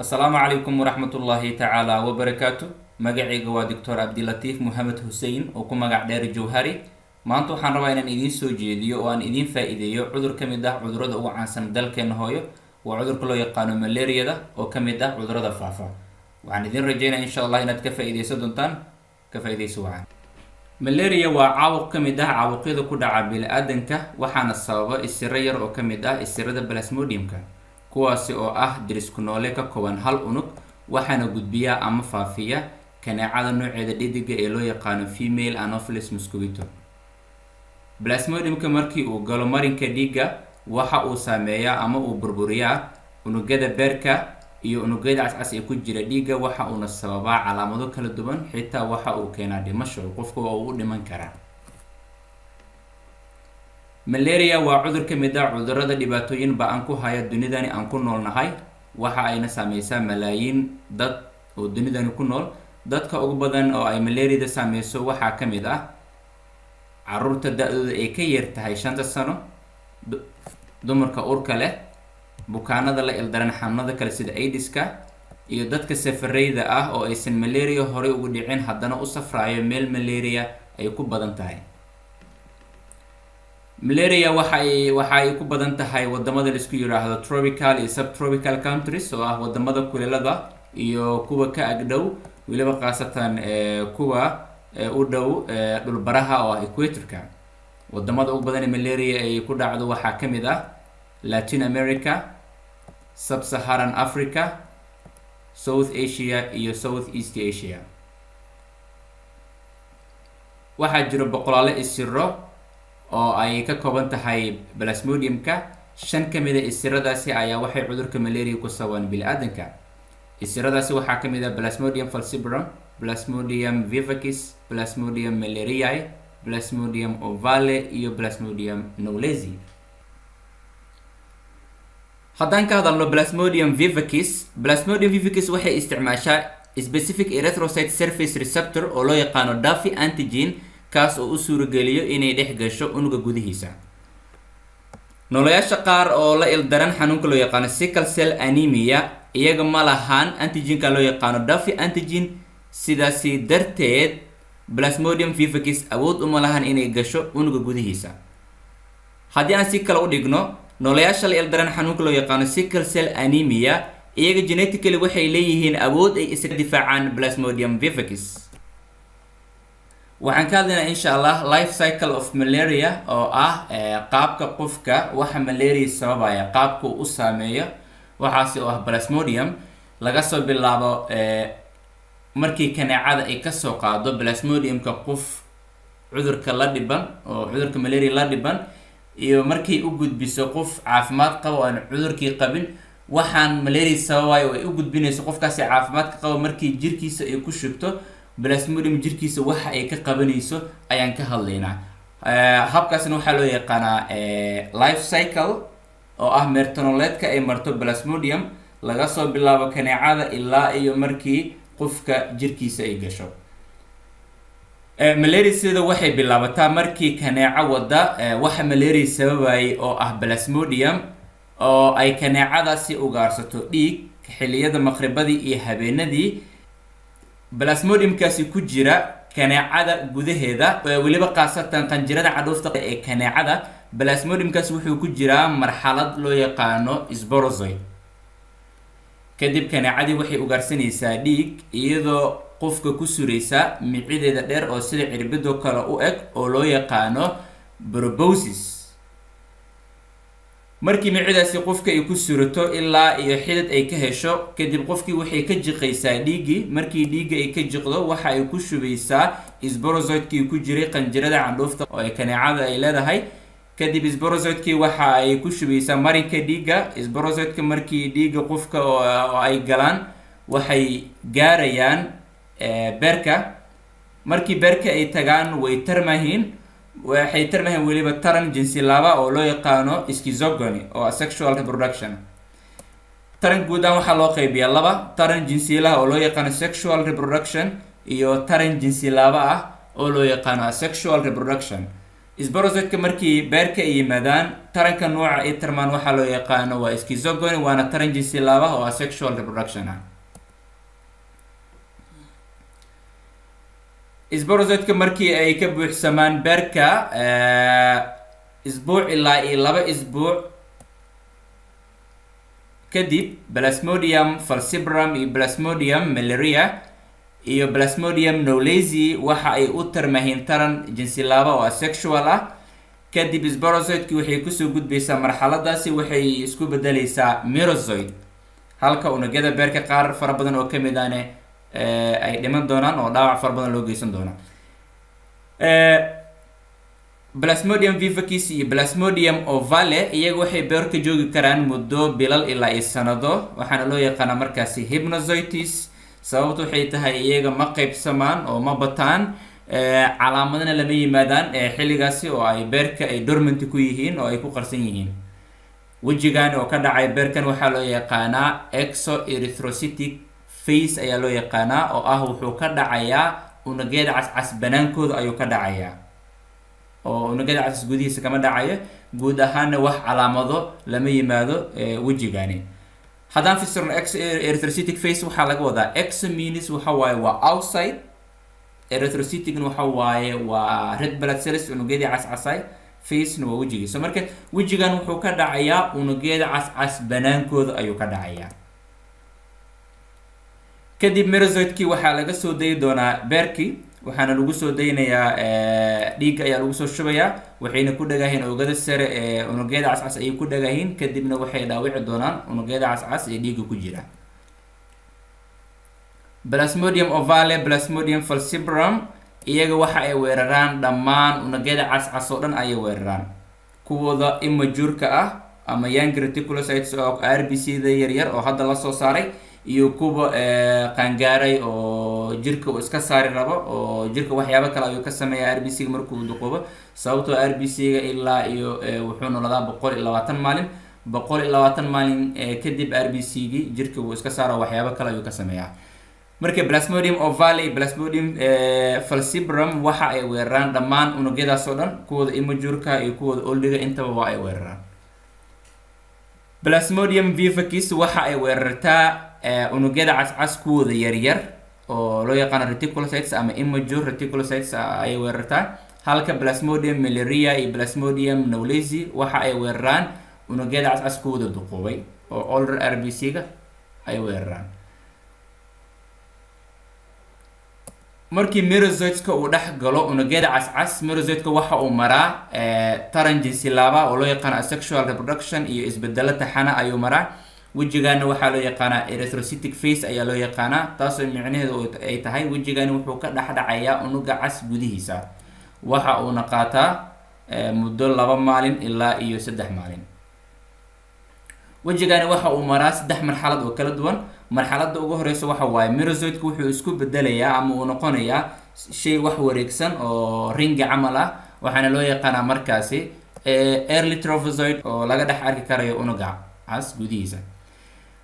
Asalaamu calaykum waraxmatullaahi tacaala wabarakaatu. Magacayga waa Doctor Cabdilatiif Mohamed Xussein oo ku magac dheer Jawhari. Maanta waxaan rabaa inaan idiin soo jeediyo oo aan idiin faa-iideeyo cudur ka mid ah cudurrada ugu caansan dalkeena hooyo. Waa cudurka loo yaqaano malaariyada oo ka mid ah cudurrada faafa. Waxaan idiin rajeynaya, insha Allah, inaad ka faa-iideysan doontaan. Ka faa-iideyso wacan. Malaria waa caabuq ka mid ah caabuqyada ku dhaca bini-aadanka, waxaana sababa isiro yar oo ka mid ah isirada plasmodiumka, kuwaasi oo ah dirisku noole ka kooban hal unug, waxaana gudbiya ama faafiya kaneecada nooceeda dhediga ee loo yaqaano female Anopheles mosquito. Plasmodiumka markii uu galo marinka dhiigga, waxa uu saameeyaa ama uu burburiyaa unugyada beerka iyo unugyada cascas ee ku jira dhiigga, waxa uuna sababaa calaamado kala duwan, xitaa waxa uu keenaa dhimasho, qofka waa uu u dhiman karaa. Malaria waa cudur ka mid ah cudurada dhibaatooyin ba-an ku haya dunidani aan ku noolnahay, waxa ayna saameysaa malaayiin dad oo dunidani ku nool. Dadka ugu badan oo ay malariada saameyso waxaa ka mid ah caruurta da-dooda ay ka yar tahay 5-ta sano, dumarka uurka leh, bukaanada la ildaran xanuunada kale sida AIDS-ka, iyo dadka safareyda ah oo aysan malaria horey ugu dhicin, haddana u safraayo meel malaria ay ku badan tahay. Malaria waxa ay ku badan tahay wadamada laisku yiraahdo tropical iyo subtropical countries, oo ah wadamada kuleelada iyo kuwa ka agdhow, weliba khaasatan kuwa u dhow dhulbaraha oo ah equatorka. Wadamada ugu badan ee malaria ay ku dhacdo waxaa ka mid ah Latin America, Sub-Saharan Africa, South Asia iyo South East Asia. Waxaa jiro boqolaalo isiro oo ay ka kooban tahay plasmodiumka. Shan ka mid a isiradaasi ayaa waxay cudurka malaria ku sababaan bini-aadanka. Isiradaasi waxaa ka mid ah Plasmodium falciparum, Plasmodium vivax, Plasmodium malariae, Plasmodium ovale iyo Plasmodium knowlesi. Haddaan ka hadalno Plasmodium vivax, Plasmodium vivax waxay isticmaashaa specific erythrocyte surface receptor oo loo yaqaano Duffy antigen, kaas oo u suurageliyo inay dhex gasho unuga gudihiisa. Noolayaasha qaar oo la ildaran xanuunka loo yaqaano sickle cell anemia, iyaga ma lahaan antigenka loo yaqaano Duffy antigen. Sidaasi darteed Plasmodium vivax awood uma lahan inay gasho unuga gudihiisa. Haddii aan si kale u dhigno, noolayaasha la ildaran xanuunka loo yaqaano sickle cell anemia, iyaga genetically waxay leeyihiin awood ay isaga difaacaan Plasmodium vivax. Waxaan ka hadlaynaa, insha Allah, life cycle of malaria, oo ah qaabka qofka waxa malaria sababaya qaabka uu u saameeyo, waxaasi oo ah plasmodium, laga soo bilaabo markii kaneecada ay kasoo qaado plasmodiumka qof cudurka la dhiban oo cudurka malaria la dhiban, iyo markay u gudbiso qof caafimaad qaba oo aan cudurkii qabin. Waxaan malaria sababayo oo ay u gudbinayso qofkaasi caafimaadka qaba, markii jirkiisa ay ku shubto plasmodium, jirkiisa waxa ay ka qabanayso ayaan ka hadlaynaa. Habkaasna waxaa loo yaqaanaa life cycle, oo ah meerta nololeedka ay marto plasmodium laga soo bilaabo kaneecada ilaa iyo markii qofka jirkiisa ay gasho. Malaria sida waxay bilaabataa markii kaneeco wada waxa malaria sababayay oo ah plasmodium, oo ay kaneecadaasi ugaarsato dhiig xilliyada maqribadii iyo habeenadii. Plasmodiumkaasi ku jira kaneecada gudaheeda, weliba khaasatan qanjirada cadhuufta ee kaneecada, plasmodiumkaasi wuxuu ku jiraa marxalad loo yaqaano sporozoite. Kadib kaneecadii waxay ugaarsanaysaa dhiig, iyadoo qofka ku suraysa micideeda dheer oo sida cirbidoo kale u eg oo loo yaqaano proboscis. Markii micidaasi qofka ay ku surato ilaa iyo xidid ay ka hesho, kadib qofkii waxay ka jiqaysaa dhiiggii. Markii dhiigga ay ka jiqdo, waxa ay ku shubaysaa sporozoite-kii ku jiray qanjirada candhuufta oo ay kaneecada ay leedahay. Kadib sporozoite-kii waxa ay ku shubaysaa marinka dhiigga. Sporozoite-ka markii dhiigga qofka oo ay galaan, waxay gaarayaan beerka. Markii beerka ay tagaan, way tarmahiin, waxay tarmahiin weliba taran jinsi laba oo loo yaqaano schizogony, oo sexual reproduction. Taran guud ahaan waxaa loo qaybiyaa laba: taran jinsiilaha oo loo yaqaano sexual reproduction, iyo taran jinsi laba ah oo loo yaqaano asexual reproduction. Sporozoite-ka markii beerka ay yimaadaan, taranka nooca ay tarmaan waxaa loo yaqaano waa schizogony, waana taran jinsi laaba oo asexual reproduction ah. Sporozoite-ka markii ay ka buuxsamaan beerka, isbuuc ilaa iyo 2 isbuuc kadib, Plasmodium falciparum iyo Plasmodium malaria iyo Plasmodium knowlesi waxa ay u tarmahiin taran jinsi laaba oo asexual ah. Kadib sporozoite-ki waxay kusoo gudbaysaa marxaladaasi, waxay isku bedeleysaa merozoite, halka unugyada beerka qaar fara badan oo kamid ahne ay dhiman doonaan oo dhaawac fara badan loo geysan doona. Plasmodium vivax iyo Plasmodium ovale iyaga waxay beerka joogi karaan muddo bilal ilaa iyo sanado, waxaana loo yaqaanaa markaasi hypnozoites. Sababtu waxay tahay iyaga ma qeybsamaan oo ma bataan, calaamadana lama yimaadaan xilligaasi oo ay beerka ay dormant ku yihiin oo ay ku qarsan yihiin. Wejigan oo ka dhacay beerkan waxaa loo yaqaanaa exoerythrocytic phase ayaa loo yaqaanaa, oo ah wuxuu ka dhacayaa unugyada cascas banaankooda ayuu ka dhacayaa, oo unugyada cascas gudihiisa kama dhacayo. Guud ahaana wax calaamado lama yimaado wejigani. Haddaan fasirno exoerythrocytic phase, waxaa laga wadaa exo means waxa waaye waa outside, erythrocyticna waxa waaye waa red blood cells, unugyadii cascasay, phase-na waa wejigii. So marka wejigan wuxuu ka dhacayaa unugyada cascas banaankooda ayuu ka dhacayaa. Kadib merozoite-kii waxaa laga soo dayi doonaa beerkii, waxaana lagu soo daynayaa dhiigga ayaa lagu soo shubayaa, waxayna ku dhagahiin oogada sare ee unugyada cascas ayay ku dhagahiin. Kadibna waxay dhaawici doonaan unugyada cascas ee dhiigga ku jira. Plasmodium ovale, Plasmodium falciparum iyaga waxa ay weeraraan dhammaan unugyada cascas oo dhan ayay weeraraan, kuwooda immature-ka ah ama young reticulocytes oo RBC da yaryar oo hadda lasoo saaray, iyo kuwa qaangaaray oo jirka uu iska saari rabo, oo jirka waxyaabo kale ayuu ka sameeyaa RBC ga markuu duqoobo. Sababtoo RBC ga ilaa iyo wuxuu nooladaa 120 maalin. 120 maalin kadib RBC gii jirka wuu iska saara, waxyaabo kale ayuu ka sameeyaa. Marka Plasmodium ovale iyo Plasmodium falciparum waxa ay weeraraan dhammaan unugyadaas oo dhan, kuwooda immature-ka iyo kuwooda old-iga intaba waa ay weeraraan. Plasmodium vivax waxa ay weerartaa unugyada cascas kuwooda yaryar oo loo yaqaano reticulocytes ama immature reticulocytes ayay weerartaa, halka Plasmodium malaria iyo Plasmodium knowlesi waxa ay weeraraan unugyada cascas kuwooda duqoobay oo older RBC ga ay weeraraan. Markii merozoite-ka uu dhex galo unugyada cascas, merozoite-ka waxa uu maraa taran jinsi laaba oo loo yaqaano asexual reproduction iyo isbedelo taxana ayuu maraa. Wejigaana waxaa loo yaqaanaa erythrocytic phase ayaa loo yaqaanaa, taasoo micnaheedu ay tahay wejigani wuxuu ka dhex dhacayaa unuga cas gudihiisa, waxa uuna qaataa muddo 2 maalin ilaa iyo 3 maalin. Wejigani waxa uu maraa saddex marxalad oo kala duwan. Marxaladda ugu horeysa waxa waaye merozoite-ku wuxuu isku bedelayaa ama uu noqonayaa shay wax wareegsan oo ring-i camal ah, waxaana loo yaqaanaa markaasi early trophozoite oo laga dhex arki karayo unuga cas gudihiisa.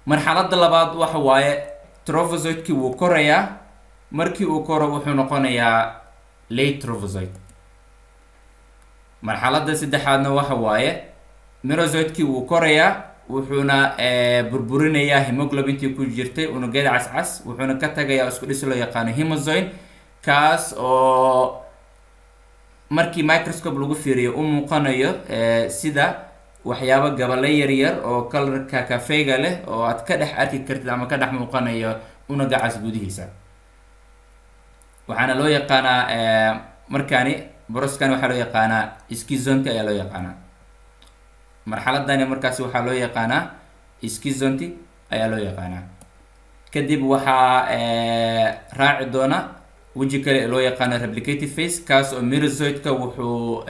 Marxaladda labaad waxa waaye trophozoite-kii wuu korayaa. Markii uu koro wuxuu noqonayaa late trophozoite. Marxaladda saddexaadna waxa waaye merozoite-kii wuu korayaa, wuxuuna burburinayaa hemoglobintii ku jirtay unugyada cascas, wuxuuna ka tagayaa isku dhis loo yaqaano hemozoin, kaas oo markii microscope lagu fiiriyo u muuqanayo sida waxyaabo gabale yaryar oo color-ka kafeyga leh oo aad ka dhex arki kartid ama ka dhex muuqanayo unuga cas gudihiisa. Waxaana loo yaqaanaa markaani process-kani waxaa loo yaqaanaa schizonty ayaa loo yaqaanaa. Marxaladani markaasi waxaa loo yaqaanaa schizonty ayaa loo yaqaanaa. Kadib waxaa raaci doona weji kale loo yaqaano replicative phase, kaas oo merozoite-ka wuxuu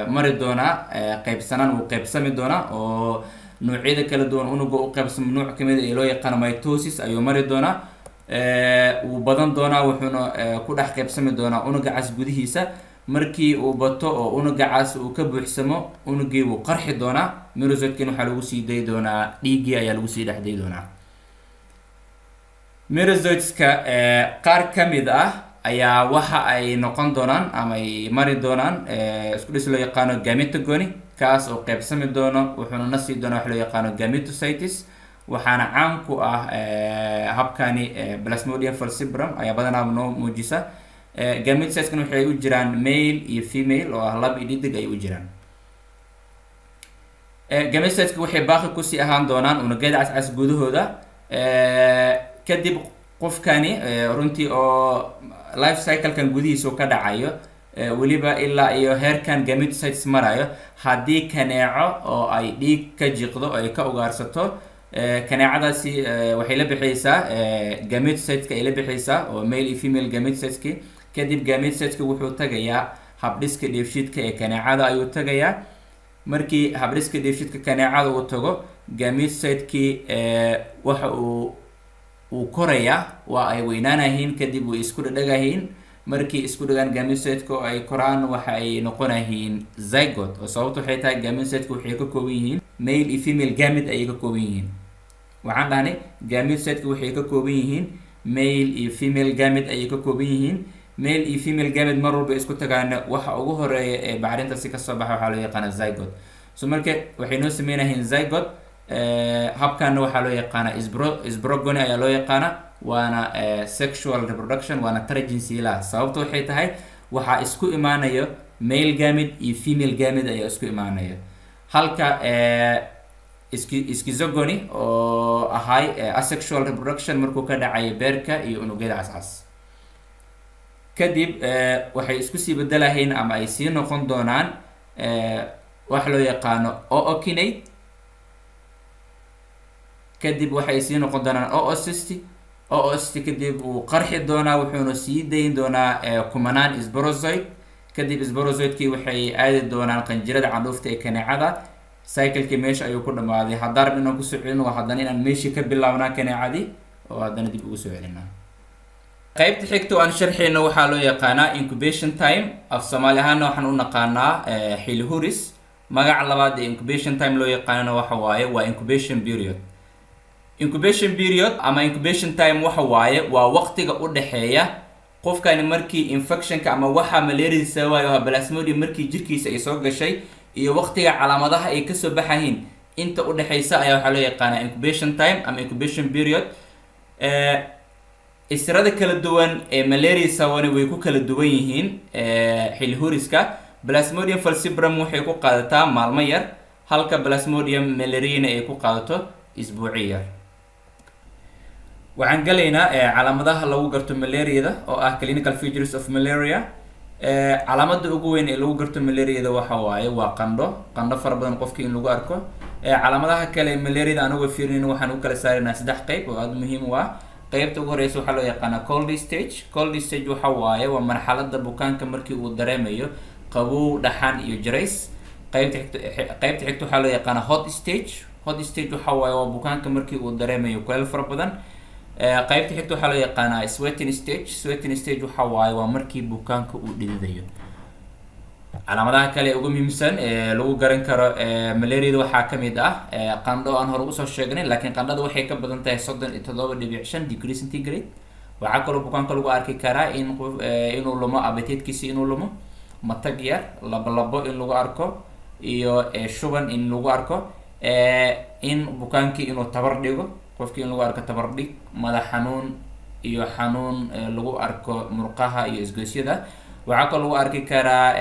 mari doonaa qeybsanaan, wuu qeybsami doonaa oo noocyada kala duwan unuga u qeybsamo nooc kamid ee loo yaqaano mitosis ayuu mari doonaa. Wuu badan doonaa, wuxuuna ku dhex qeybsami doonaa unuga cas gudihiisa. Markii uu bato oo unuga cas uu ka buuxsamo, unugii wuu qarxi doonaa. Merozoite-kin waxaa lagu sii dayi doonaa dhiiggii ayaa lagu sii dhex dayi doonaa. Merozoiteska qaar ka mid ah Ayaa waxa ay noqon doonaan ama ay mari doonaan isku dhis loo yaqaano gametogony, kaas oo qeybsami doono, wuxuuna na sii doonaa wax loo yaqaano gametocytes. Waxaana caan ku ah habkani Plasmodium falciparum ayaa badanaa noo muujisa. Gametocyteskan waxay u jiraan male iyo female, oo ah lab iyo dhidig ay u jiraan. Gametocyteska waxay baaqi kusii ahaan doonaan unugyada cascas gudahooda. Kadib qofkani runtii oo life cyclekan gudihiisa ka dhacayo, weliba ilaa iyo heerkan gametocytes marayo, haddii kaneeco oo ay dhiig ka jiqdo oo ay ka ugaarsato, kaneecadaasi waxay la bixiyeysaa gametocyteska ay la bixiyeysaa, oo male iyo female gametocyteski. Kadib gametocyteska wuxuu tagayaa habdhiska dheefshiidka ee kaneecada ayuu tagayaa. Markii habdhiska dheefshiidka kaneecada uu tago, gametocytekii waxa uu korayaa, waa ay weynaanahiin, kadib way isku dhadhagahiin. Markii isku dhagaan gametocyteka oo ay koraan, waxa ay noqonahiin zygote, oo sababta waxay tahay gametocyteka waxay ka kooban yihiin male iyo female gamete ayay ka kooban yihiin. Waxaan dhahnay gametocyteka waxay ka kooban yihiin male iyo female gamete ayay ka kooban yihiin. Male iyo female gamete mar walba isku tagaana, waxa ugu horeeya ee bacrintaasi kasoo baxa waxaa loo yaqaana zygote. So marka waxay noo sameynayihiin zygote. Habkaana waxaa loo yaqaana sporogony ayaa loo yaqaana, waana sexual reproduction, waana tarjinsiilaha. Sababta waxay tahay waxaa isku imaanayo male gamete iyo female gamete ayaa isku imaanayo, halka schizogony oo ahay asexual reproduction markuu ka dhacayo beerka iyo unugyada cascas. Kadib waxay isku sii bedelahayn ama ay sii noqon doonaan waxa loo yaqaano ookinete. Kadib waxay sii noqon doonaan oocyst. Oocyst kadib wuu qarxi doonaa, wuxuuna sii dayn doonaa kumanaan sporozoite. Kadib sporozoitekii waxay aadi doonaan qanjirada candhuufta ee kaneecada. Cyclekii meesha ayuu ku dhamaaday. Haddaan rabno inaan kusoo celino, waa haddana inaan meeshii ka bilaabnaa kaneecadii oo haddana dib ugu soo celinaa. Qaybta xigta oo aan sharxayno waxaa loo yaqaanaa incubation time. Af Soomaali ahaana waxaan u naqaanaa xili huris. Magaca labaad ee incubation time loo yaqaanana waxa waaye waa incubation period. Incubation period ama incubation time waxa waaye waa waqtiga u dhexeeya qofkani markii infectionka ama waxa malaria sababayo oo Plasmodium markii jirkiisa ay soo gashay iyo waqtiga calaamadaha ay kasoo baxayiin. Inta u dhexeysa ayaa waxaa loo yaqaanaa incubation time ama incubation period. Isirada kala duwan ee malaria sababani way ku kala duwan yihiin xilli huriska. Plasmodium falciparum waxay ku qaadataa maalmo yar, halka Plasmodium malariae ay ku qaadato isbuuci yar. Waxaan galaynaa calaamadaha lagu garto malariada, oo ah clinical features of malaria. Calaamada ugu weyn ee lagu garto malariada waxa waaye waa qandho, qandho fara badan qofki in lagu arko. Calaamadaha kale ee malariada anagoo fiirinin, waxaan u kala saaraynaa saddex qeyb oo aada muhiim u ah. Qeybta ugu horeysa waxaa loo yaqaanaa cold stage. Cold stage waxa waaye waa marxalada bukaanka markii uu dareemayo qabow, dhaxan iyo jarays. Qeybta xigta waxaa loo yaqaanaa hot stage. Hot stage waxa waaye waa bukaanka markii uu dareemayo kuleel fara badan. Qeybta xigta waxaa loo yaqaanaa sweating stage. Sweating stage waxa waaye waa markii bukaanka uu dhididayo. Calaamadaha kale ee ugu muhiimsan ee lagu garan karo malariada waxaa kamid ah qandho aan hore usoo sheegnay, laakiin qandhada waxay ka badan tahay 37.5 degree centigrade. Waxaa kaloo bukaanka lagu arki karaa in qof inuu lumo appetitekiisi, inuu lumo, matag yar, labolabo in lagu arko iyo shuban in lagu arko, in bukaankii inuu tabar dhigo, qofkii in lagu arko tabar dhig, madax xanuun iyo xanuun lagu arko murqaha iyo isgoysyada. Waxaa kaloo lagu arki karaa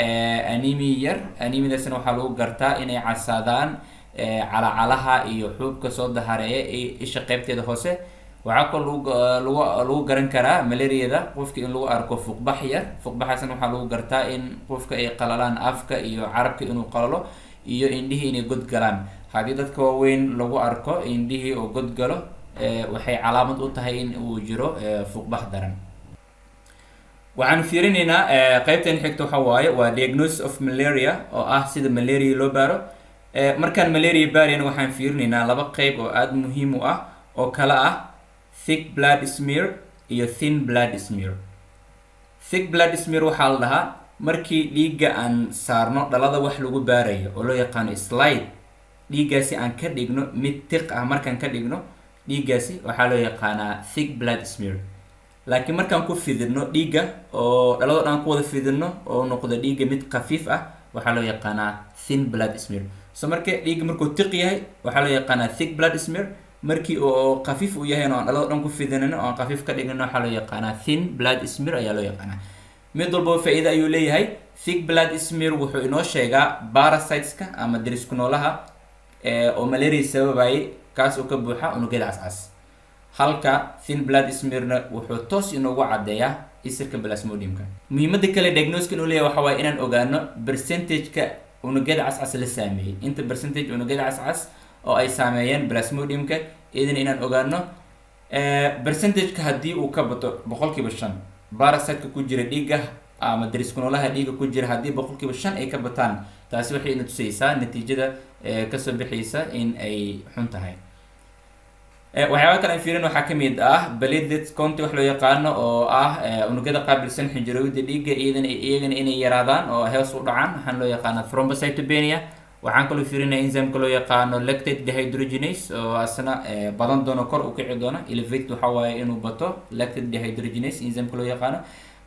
anemia yar. Anemiadaasna waxaa lagu gartaa inay casaadaan calacalaha iyo xuubka soo dahareeya ee isha qeybteeda hoose. Waxaa kaloo lagu garan karaa malariada qofka in lagu arko fuuqbax yar. Fuuqbaxaasna waxaa lagu gartaa in qofka ay qalalaan afka iyo carabka inuu qalalo iyo indhihii inay god galaan. Haddii dadka waaweyn lagu arko indhihii oo god galo, waxay calaamad u tahay in uu jiro fuuqbax daran. Waxaan fiirinaynaa qeybtan xigta, waxa waaye waa diagnosis of malaria, oo ah sida malaria loo baaro. Markaan malaria baarayna, waxaan fiirinaynaa laba qeyb oo aada muhiim u ah, oo kala ah thick blood smear iyo thin blood smear. Thick blood smear waxaa la dhahaa markii dhiigga aan saarno dhalada wax lagu baarayo oo loo yaqaano slide, dhiiggaasi aan ka dhigno mid thick ah. Markaan ka dhigno dhiiggaasi, waxaa loo yaqaanaa thick blood smear. Laakiin markaan ku fidino dhiigga oo dhalado dhan ku wada fidino oo noqdo dhiigga mid khafiif ah, waxaa loo yaqaanaa thin blood smear. So marka dhiigga markuu thick yahay, waxaa loo yaqaanaa thick blood smear. Markii oo khafiif uu yahay oo aan dhalado dhan ku fidinin oo aan khafiif ka dhigin, waxaa loo yaqaanaa thin blood smear ayaa loo yaqaanaa. Mid walbaba faa-iida ayuu leeyahay. Thick blood smear wuxuu inoo sheegaa parasiteska ama derisku noolaha oo malaria sababayay, kaas oo ka buuxa unugyada cascas, halka thin blood smearna wuxuu toos inoogu caddeeyaa isirka plasmodiumka. Muhiimada kale diagnoska inuu leeyahay waxa waaye inaan ogaano percentage-ka unugyada cascas la saameeyey, inta percentage unugyada cascas oo ay saameeyeen plasmodiumka, idin inaan ogaano percentage-ka. Haddii uu ka bato 5% parasite-ka ku jira dhiigga ama derisku noolaha dhiigga ku jira, haddii 5% ay ka bataan, taasi waxay ina tusaysaa natiijada kasoo bixaysa in ay xun tahay. Waxyaaba kale aan fiirin waxaa kamid ah platelet count wax loo yaqaano, oo ah unugyada qaabilsan xinjirowida dhiigga, iyadan iyagana inay yaraadaan oo hoos u dhacaan, waxaan loo yaqaana thrombocytopenia. Waxaan kaloo fiirinaya enzymeka loo yaqaano lactate dehydrogenase, oo asna badan doono, kor u kici doono. Elevated waxa waaye inuu bato lactate dehydrogenase enzymeka loo yaqaano.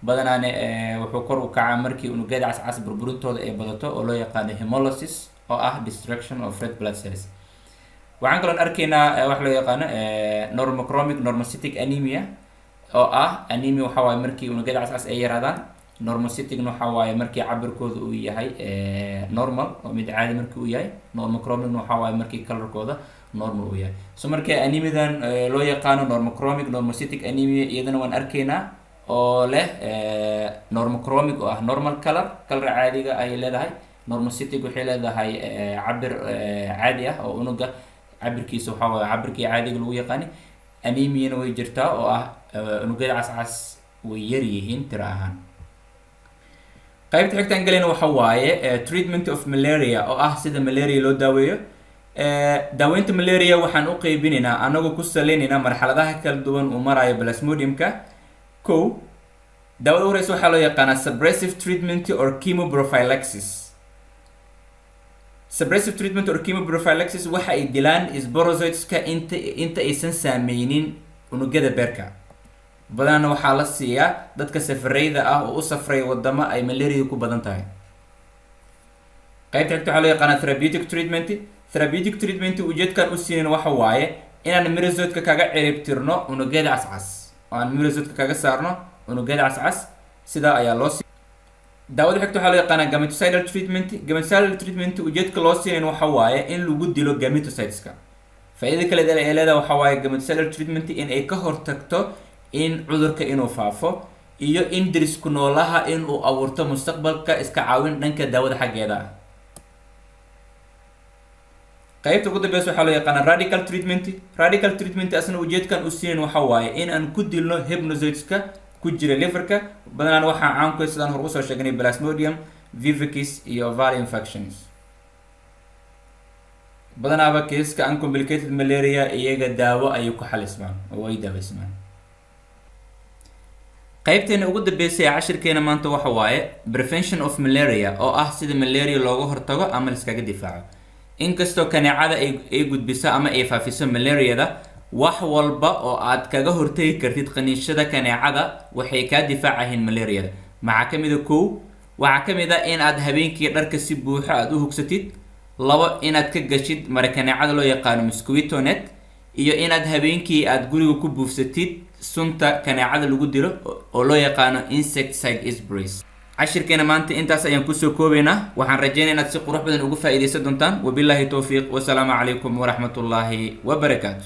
Badanaane wuxuu kor u kacaa markii unugyada cascas burburintooda ay badato, oo loo yaqaano hemolysis, oo ah destruction of red blood cells. Waxaan kaloon arkaynaa wax loo yaqaano normochromic normocytic anemia, oo ah anemia waxa waaye markii unugyada cascas ay yaraadaan, normocyticna waxa waaye markii cabirkooda uu yahay normal oo mid caadi markii uu yahay, normochromicna waxa waaye markii colorkooda normal uu yahay. So marka anemiadan loo yaqaano normochromic normocytic anemia iyadana waan arkaynaa, oo leh normochromic oo ah normal color, color caadiga ay leedahay. Normocytic waxay leedahay cabir caadi ah, oo unuga cabirkiisa waxaa waaye cabirkii caadiga lagu yaqaani. Anemiana way jirtaa, oo ah unugyada cascas way yar yihiin tiro ahaan. Qaybta xigtaan galayna waxa waaye treatment of malaria, oo ah sida malaria loo daaweeyo. Daaweynta malaria waxaan u qeybinaynaa anagoo ku saleynaynaa marxaladaha kala duwan uu marayo plasmodiumka. Kow, daawada horeysa waxaa loo yaqaanaa suppressive treatment or chemoprophylaxis. Suppressive treatment or chemoprophylaxis waxa ay dilaan sporozoiteska inta aysan saameynin unugyada beerka. Badanana waxaa la siiyaa dadka safareyda ah oo u safray wadamo ay malaria ku badan tahay. Qaybta xigta waxaa loo yaqaanaa therapeutic treatment. Therapeutic treatment ujeedkan u siinin waxa waaye inaan merozoiteka kaga ciribtirno unugyada cascas, oo aan merozoiteka kaga saarno unugyada cascas. Sidaa ayaa loo sii. Daawada xigta waxaa loo yaqaanaa gametocidal treatment. Gametocidal treatment ujeedka loo siinayn waxa waaye in lagu dilo gametocyteska. Faa'iida kale ee leedahay waxa waaye gametocidal treatment in ay ka hortagto in cudurka inuu faafo iyo in derisku noolaha in uu abuurto mustaqbalka iska caawin dhanka daawada xaggeeda ah. Qaybta ugu dambeysa waxaa loo yaqaanaa radical treatment. Radical treatment asna ujeedkan u siinin waxa waaye in aan ku dilno hypnozoiteska ku jira liverka. Badanaan waxaa caan ku, sidaan hor usoo sheegnay, Plasmodium vivax iyo ovale infections. Badanaaba kiisaska uncomplicated malaria iyaga daawo ayay ku xalismaan oo ay daaweysmaan. Qaybteena ugu dambeysay ee cashirkeena maanta waxa waaye prevention of malaria, oo ah sida malaria looga hortago ama laiskaga difaaco. Inkastoo kaneecada ay gudbiso ama ay faafiso malariada, wax walba oo aad kaga hortagi kartid qaniinshada kaneecada waxay kaa difaacahiin malariada. Maxaa ka mid a? Kow, waxaa ka mid a in aad habeenkii dharka si buuxo aada u hugsatid. Labo, inaad ka gashid mara kaneecada loo yaqaano mosquito net, iyo inaad habeenkii aad guriga ku buufsatid sunta kaneecada lagu dilo oo loo yaqaano insecticide sprays. Cashirkeena maanta intaas ayaan kusoo koobaynaa. Waxaan rajeynaya inaad si qurux badan ugu faa'iidaysan doontaan. Wabilaahi towfiiq, wasalaamu calaykum waraxmatullaahi wabarakaatu.